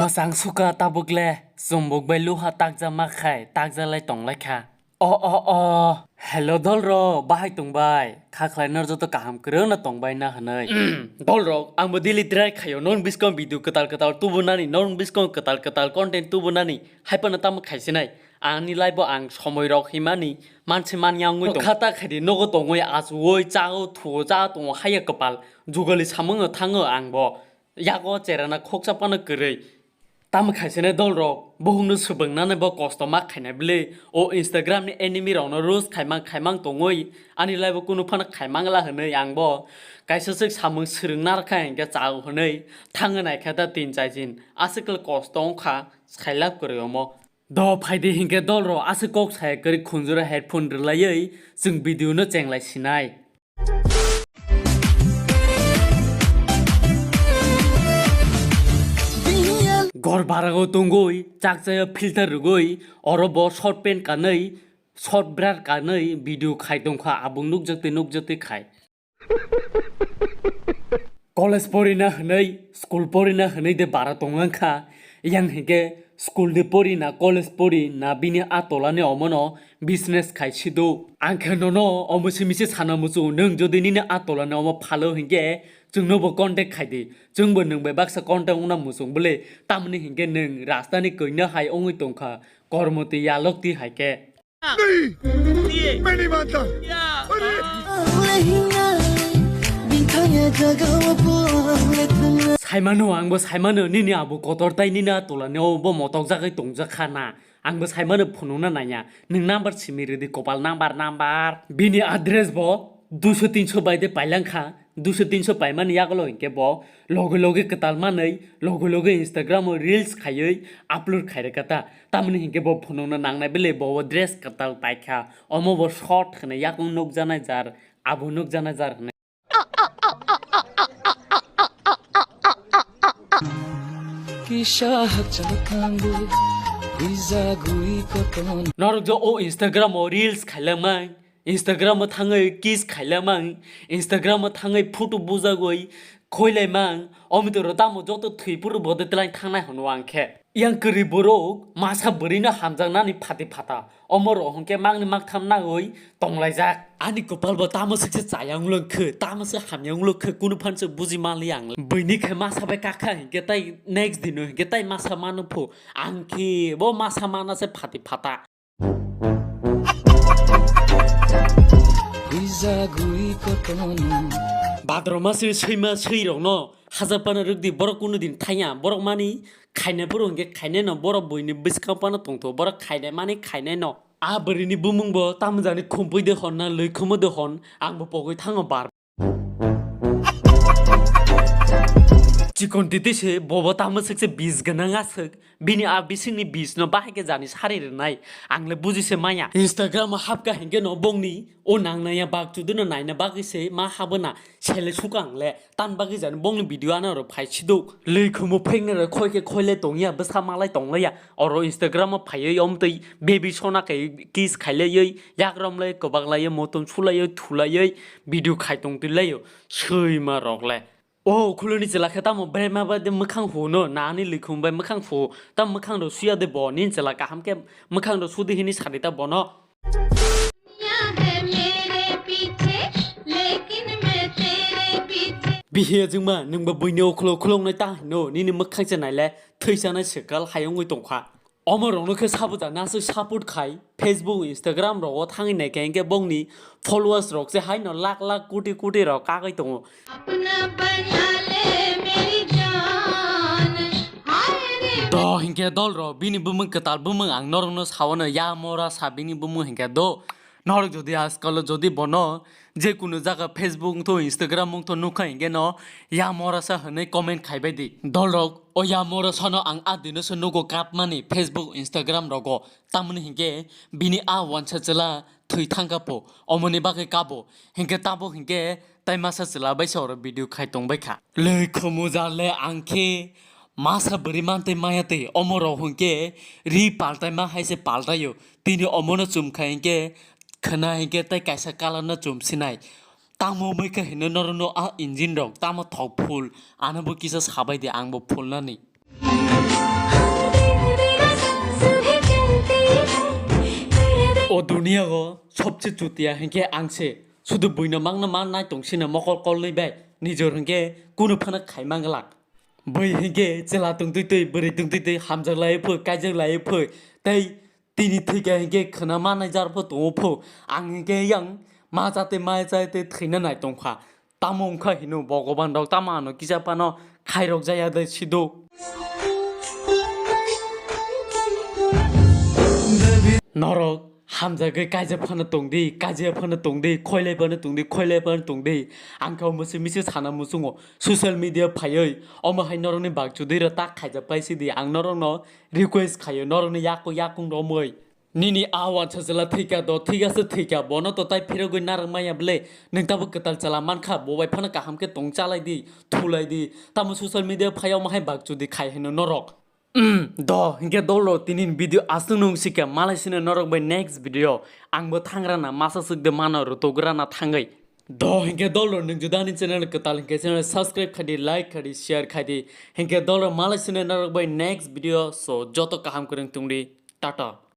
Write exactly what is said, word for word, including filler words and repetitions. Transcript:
Kwchang suka tabuk le, chumbuk bai luha takjak ma khai, takjak lai tong lai kha. O, o, o. Hello dolrok, bahai tong bai? Kha khlai no joto kaham kwrwng no tong bai na hwnwi. Dolrok, ang bo daily try khaio, norok bwskango video kwtal kwtal tubu nani, norok bwskango kwtal kwtal content tubu nani, hai phano tamo khai sinai. Ani life o ang somoi rok himani, manse manya wngwi tong. Khata khaidi nogo tongwi, achuwi, chao, thuo, cha tongo, haiya kwpal, jugali samung thango ang bo. Yago cherana khoksa phano kwrwi. Tamo khaisene dolrok, buhukno swbwngnani bo kosto ma khainai bwle. O Instagram ni enemy rokno roast khaimang khaimang tongwi, ani life o kunu phano khaimang la hwnwi ang bo kaisa swk samung swrwng narwkha hinkhe chao hwnwi thangwi naikha da tin chai din. Aswk le kosto wngkha, khailap kwrwi omo. Do phaidi hinkhe dolrok aswk kok saya kwrwi khunjuro headphone rwlaiwi chwng video no chenglai sinai. Gor barago tongwi, chakchaya filter rwgwi, oro bo short pant kanwi, short bra kanwi video khai tongkha, abung nukjakti nukjakti khai. College porina hwnwi, school porina hwnwi de bara tonglang kha. Yang hinkhe school de porina, college porina bini a tolani omono business khai sido. Ang khe nono omo simi se sana muchung, nwng jodi nini a tolani omo phalo hinkhe chwngno bo contact khai di. Chwngbo nwng bai baksa contact wngna muchung bwle, tamoni hinkhe nwng rastani kwina hai wngwi tongkha, kormoti yalokti hai khe. Saimano, angbo saimano, nini abo kotor tai nini a tolani o bo motok jagwi tongjak kha na. Angbo saimano phunukna naiya, nwng number simi rwdi, kopal number, number. Bini address bo duiso tinso bai de pailang kha. Duiso tinso paimani yagulo hinkhe bo loge loge kwtal manwi, loge loge Instagram o reels khaiwi upload khairwkha ta. Tamoni hinkhe bo phunukna nangnai bile bo dress kwtal paikha. Omo bo short hwnwi yakung nukjaknai jar, abo nukjaknai jar hwnwi. Kisa hakchal thango, huijagwi koton. Norok jo o Instagram o reels khailangmai. Instagram o thangwi kiss khailamang, Instagram o thangwi photo bujagwi khoilaimang, omitoro tamo joto thwi phuru bo de twlang thangnai hwnwi ang khe. Yang kwrwi borok masa bwrwino hamjaknani phati phata, omo rok hwnkhe mangni maktham nangwi tonglaijak. Ani kwpal bo tamo swkse chayang lwng khe, tamo se hamyang lwng khe, kunu phan se buji manliya ang. Buini khe masa bai kakha hinkhe tai next dino hinkhe tai masa mano phu, ang khe bo masa mana se phati phata. Huijagwi kotono. Bhadrao masni swima swirokno hajaphano rwkdi, borok kunu din thangya, borok mani khainai phuru hwnkhe khainaino, borok buini bwskango phano tongthogo, borok khainai mani khainaino. A bwrwini bumungbo tamjani khumpui de honna lwikhumu de hon, angbo pogwi thango bar. Chikon titi se bobo tamo swk se bis gwnang aswk. Bini a bisingni bis no bahai khe jani sari rwnai. Ang le buji se maya. Instagram o hapka hinkhe no bongni o nangnaya bak chudu no naina bagwi se ma habona sele suka ang le. Tan bagwi jani bongni video ano ro phai siduk. Lwi khumu pheknai rok khoi khe khoi le tongya, bwsa malai tonglaia. Oro Instagram o phaiwi omtwi baby sona khe kiss khailaiwi, yakrom lai kwbak laiwi, motom sulaiwi, thulaiwi, video khai tongtwi laio, swima rok le. O khuloni chwla khe tamo berma bai de mwkhang huno, nani likhum bai mwkhang phu, tam mwkhang rok suya de bo, nini chwla kaham khe mwkhang rok sudi hini sadi ta bono. Bihiya jwngma, nwngbo buini ukhulok khuloknai ta hino, nini mwkhang se naile thwisanai swkal hayungwi tongkha. Omo rokno khe sabuja naswk support khai, Facebook, Instagram rogo thangwi naikha hinkhe bongni followers rok se haino lakh lakh koti koti rok kagwi tongo. Apna bana le meri jaan, haay re. To hinkhe dol rok, bini bumung kwtal bumung ang norokno sawano ya mora sa bini bumung hinkhe do. Norok jodi ajkalo jodi bono je kunu jaga Facebook wngtho, Instagram wngtho nukha hinkhe no ya morasa hwnwi comment khaibai di. Dolrok o ya morasano ang a dino se nugo kapmani Facebook, Instagram rogo. Tamoni hinkhe bini a wansa chwla thwi thangkha po, omoni bagwi kabo. Hinkhe tabuk hinkhe tai masa chwla bai se oro video khai tongbai kha. Lwi khumuja le ang khe masa bwrwi mantwi maya twi omo rok hinkhe ri paltai ma hai se paltaio. Tini omono chum kha hinkhe khwna hinkhe tei kaisa colour no chum sinai. Tamo mui kha hino norokno a engine rok tamo thok full, ano bo kisa sabai di, ang bo full nani. O duniya o sobse chutiya hinkhe ang se. Sudu buino mangna ma nai tong sina mokol kolnwi bai. Nijor hinkhe kunu phano khai manglak. Bui hinkhe chela tongtwi twi, bwrwi tongtwi twi, hamjak lai phu, kaijak lai phu. Tei tini thwikha hinkhe khwna manai jar phu tongo phu. Ang hinkhe yang ma chate ma chate thwina nai tongkha. Tamo wngkha hino Bhogoban rok tamo ano kisa phano khairok jaya de sido. Norok hamjagwi kaijak phano tongdi, kaijak phano tongdi, khoilai phano tongdi, khoilai phano tongdi. Ang khe omo se misi sana muchungo social media phaiwi omo hai norokni bakchudui rok tak khaijak pai sidi. Ang norokno request khaio, norokni yakung yakung romwi. Nini a wansa chwla thwikha do, thwikha se thwikha, bono to tai phirogwi narwk maya bwle, nwng tabo kwtal chwla mankha, bo bai phano kaham khe tong chalai di, thulai di, tamo social media phai omo hai bakchudi khai hino norok. Umm, do, hinkhe dolo tini video aswk nung sikha, malai sino norok bai next video, ang bo thangrana masa swk de mano rwtograna thangwi. Do, hinkhe dolo nwng juda ani channel kwtal hinkhe channel subscribe khai di, like khai di, share khai di, hinkhe dolo malai sino norok bai next video, so joto kaham kwrwng tong di, tata.